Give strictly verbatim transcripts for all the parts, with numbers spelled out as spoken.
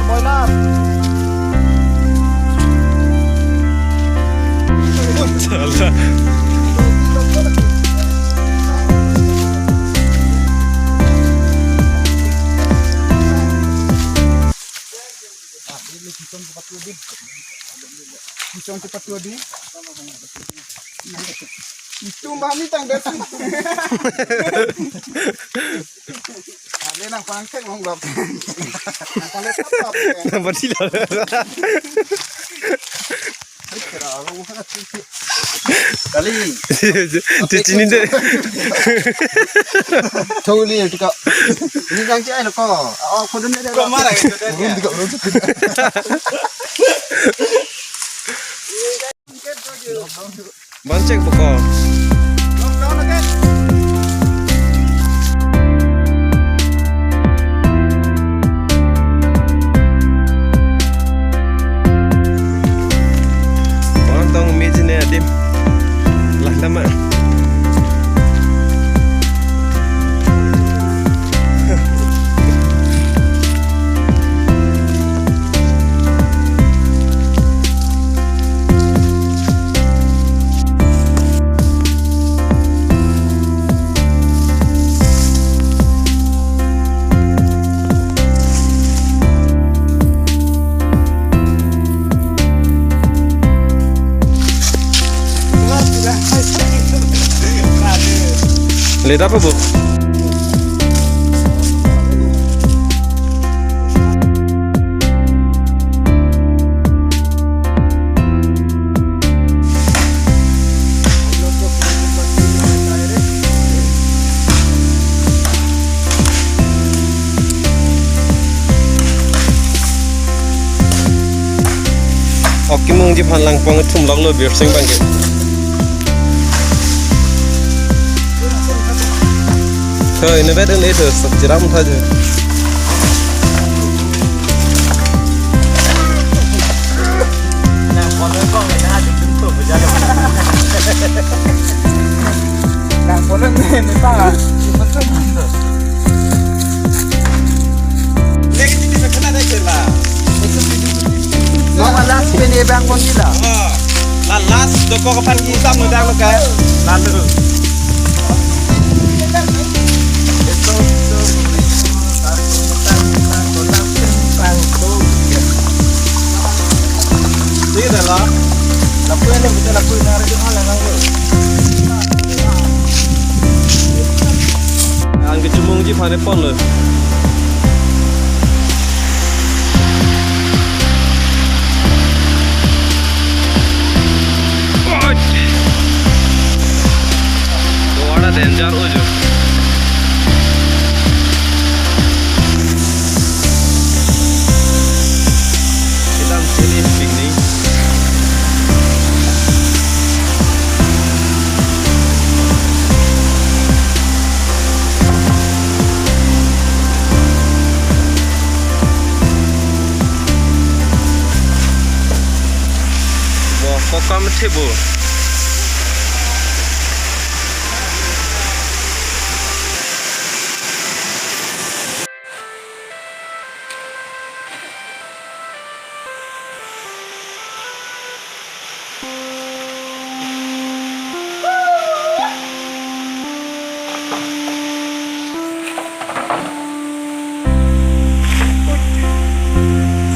Boiler. Salah. Pisong cepat tuh di. Itu mami tang dasi. Ada nang pangkek mong dok. Nang pangkek apa? Nang pangkek. Kali. Cicini deh. Tholi itu kok. Ini kan cai lo kok. Oh, kudun deh. Kok marah gitu deh. Belum tiga belum. Ban chek boko. Bang tong mejine adim. Lah lama. Leda apa, Bu? Ok, Kimungji aphan langpong thum lok lo, Birsing bangke. Hoi, ne bet un itu, chiram tha je. Nang polen ne, ne pa. Next ini kena deh kela. Mama last pen e bang kon gila. Oh, la last doko kapan ki sam nudang lo kai. Lalu. Ini dah lah. Lapu ini betul lapu ini hari Jumat lah nang. An kechumungji aphan pon lo. Oi. Dua danger ojo. Kedam sini picnic. Bo, kokam thebo.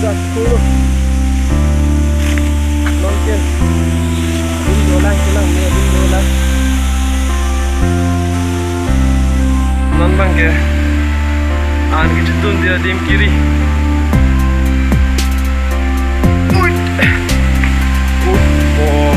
Sat puluh. Nonke. Bin dolang, dolang, ne bin dolang. Non bangke. An kechetun dia dim kiri. Ui. Ui. Oh.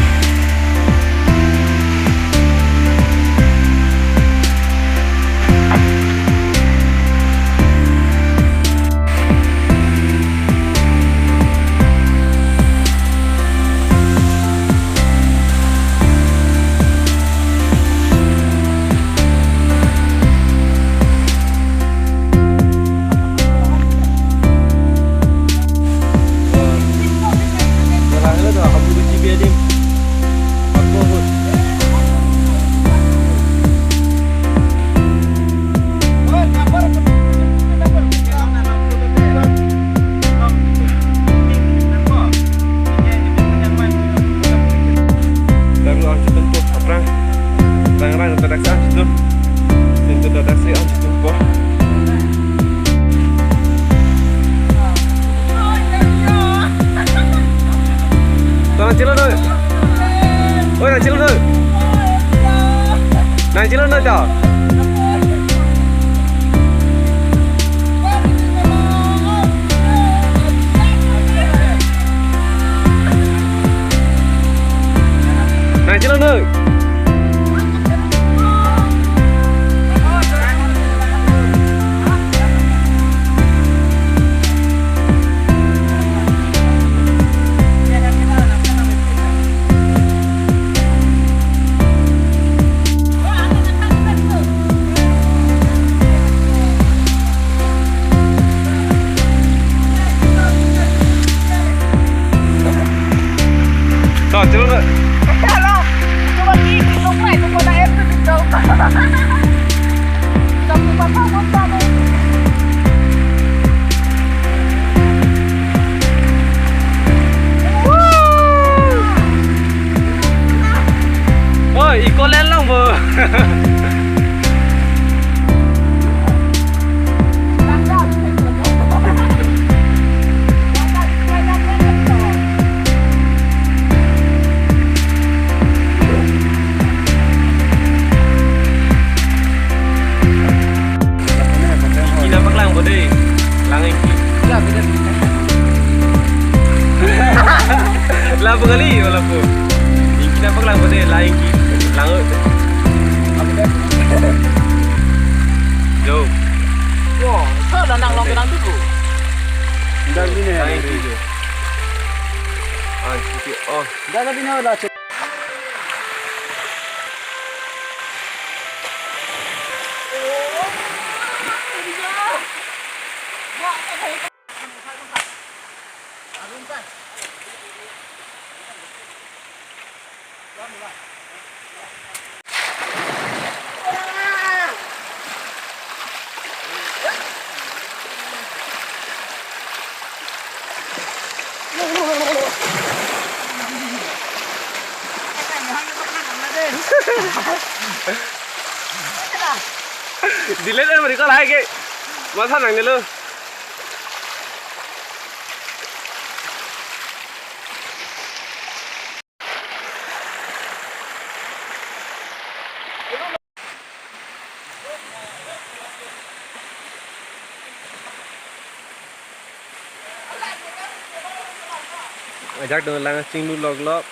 Nangchelono. Oi, nangchelono. Nangchelono ta. Nangchelono. To, chelono. Halo, coba di, di, di, di, di, di, di, Oi, iko len lang bo. Kina paklang bo dei. Lang ingki. Lapu kali, lapu. Ingki na paklang bo dei, lang ingki. Lang. Jo. Yo, so da nang long kenang dulu. Lang ingki jo. Ah, ingki. Oh. Delete mari ko lahai ke. Masa nang dulu. Ajak dong lang chinglu lok lok.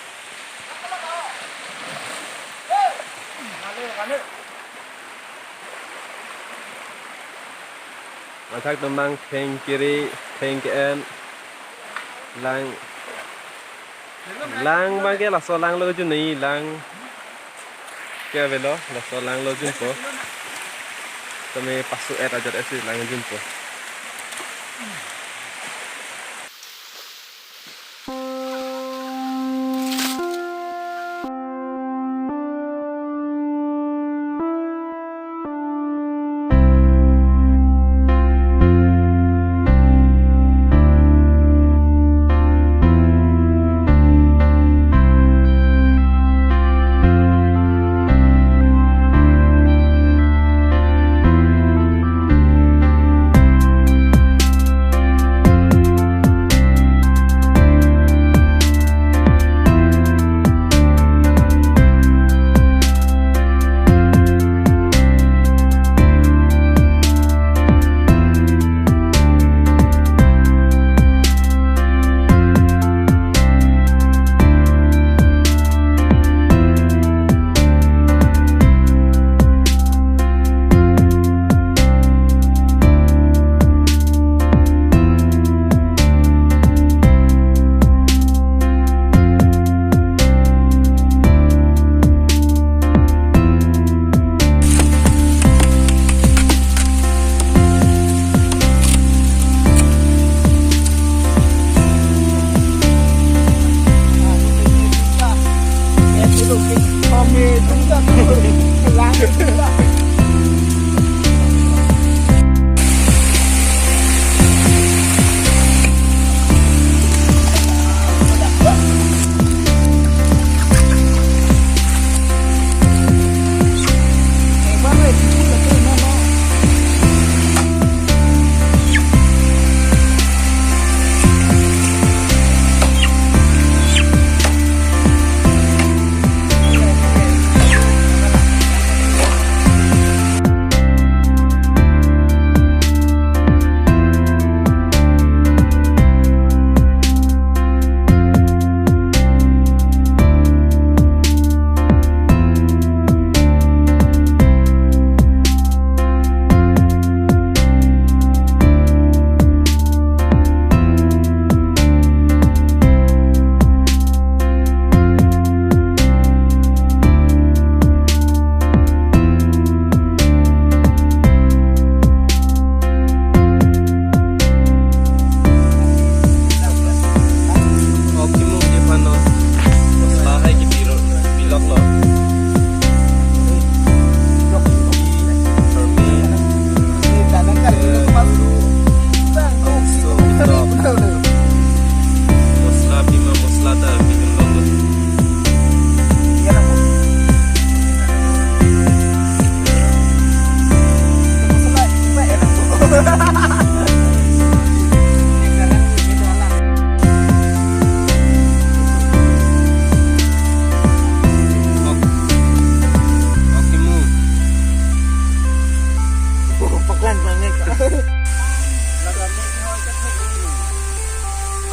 Ajak dong lang theng kiri, theng ke-en. Lang. Lang abang ke laso lang lo junai lang. Ke avelo, laso lang lo junpo. Tame pasu et ajat esi lang junpo.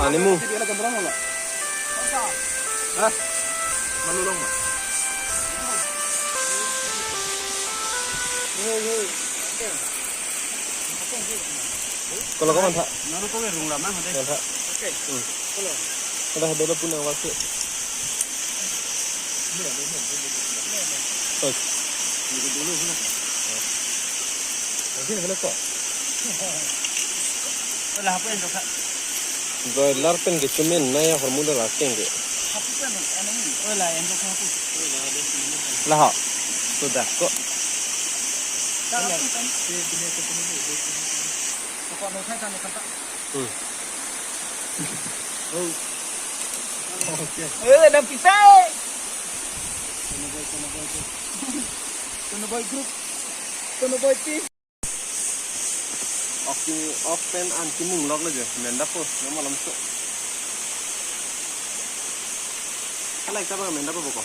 Animu. Hah? Manu long ma? Kalau kau mantha. Nanu kau rung lama hade. Mantha. Oke. Hmm. Kalau. Ada dolo punya waktu. Oi. Ini dulu, mana? Ini mana kok? Wala, apa yang suka? Broiler pen ke cumin na ya hormon la keng ke. Apa yang, ano ini? Wala, yang suka apa? Laho. Sudah kok. Kalau apa kan? Apa mau saya tanya kata? Hmm. Oh. Oke. Eh, ada pisau. Tono Boy, Tono Boy, Tono Boy group. Tono Boy team. Oke, open an kimung lok lagi. Menda po, nama lamso. Alai, siapa menda po boko?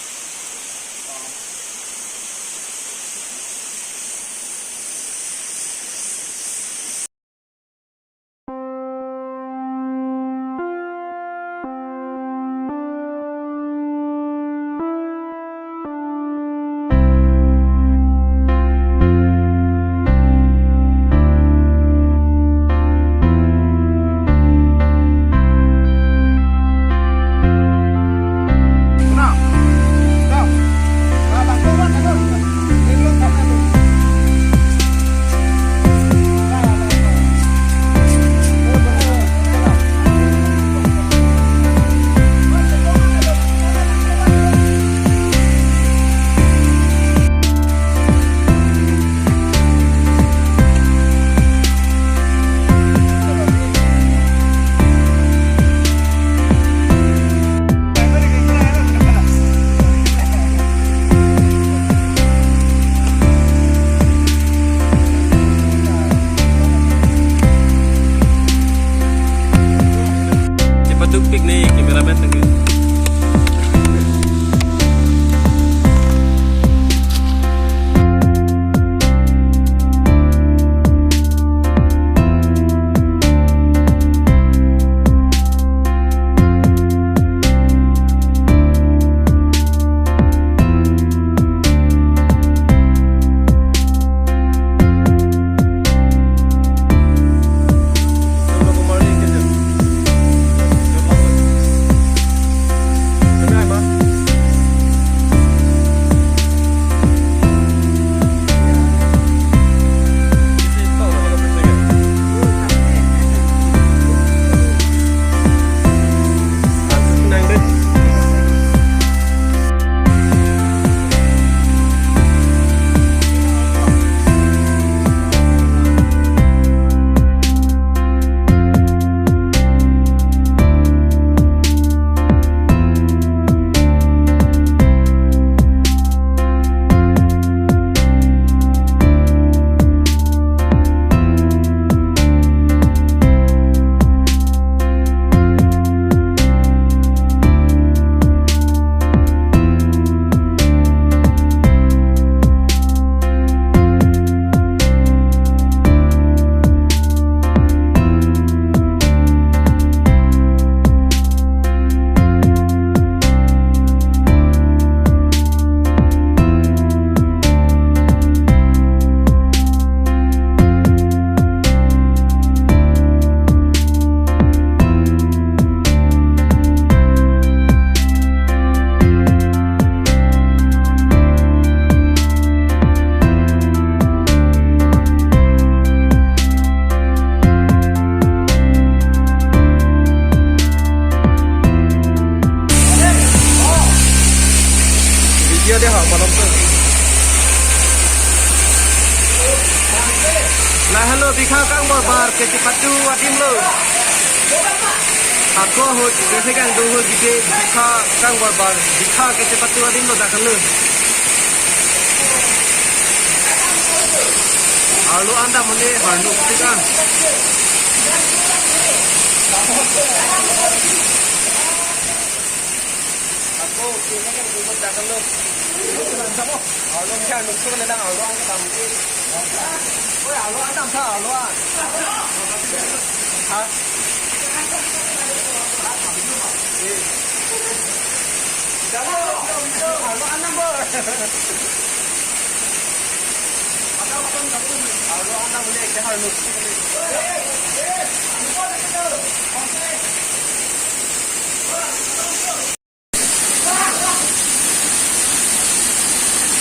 Cepat duk pik nih, kameramen tengah. Video dei ho, malom tu. Lahelo Dikha Kangborbar kachepatu adim lo. Ako ahut, kese kangdung ahut, Dikha Kangborbar, Dikha kachepatu adim lo dak lo. Arlo an damde, arlo tik an. Ako, kene kan bubut datang lo. Arlo kan nungsu na lang, arlo an dam. Oi, arlo an dam tha, arlo an. Ha? Anang bor. Ada orang tak pun. Kalau anang boleh, dia harus.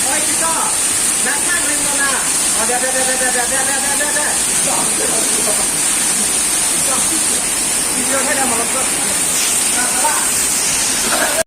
Oi, kita. Nathan ring mana? Ada, ada, ada. Video saya dah malam. Nah, salah.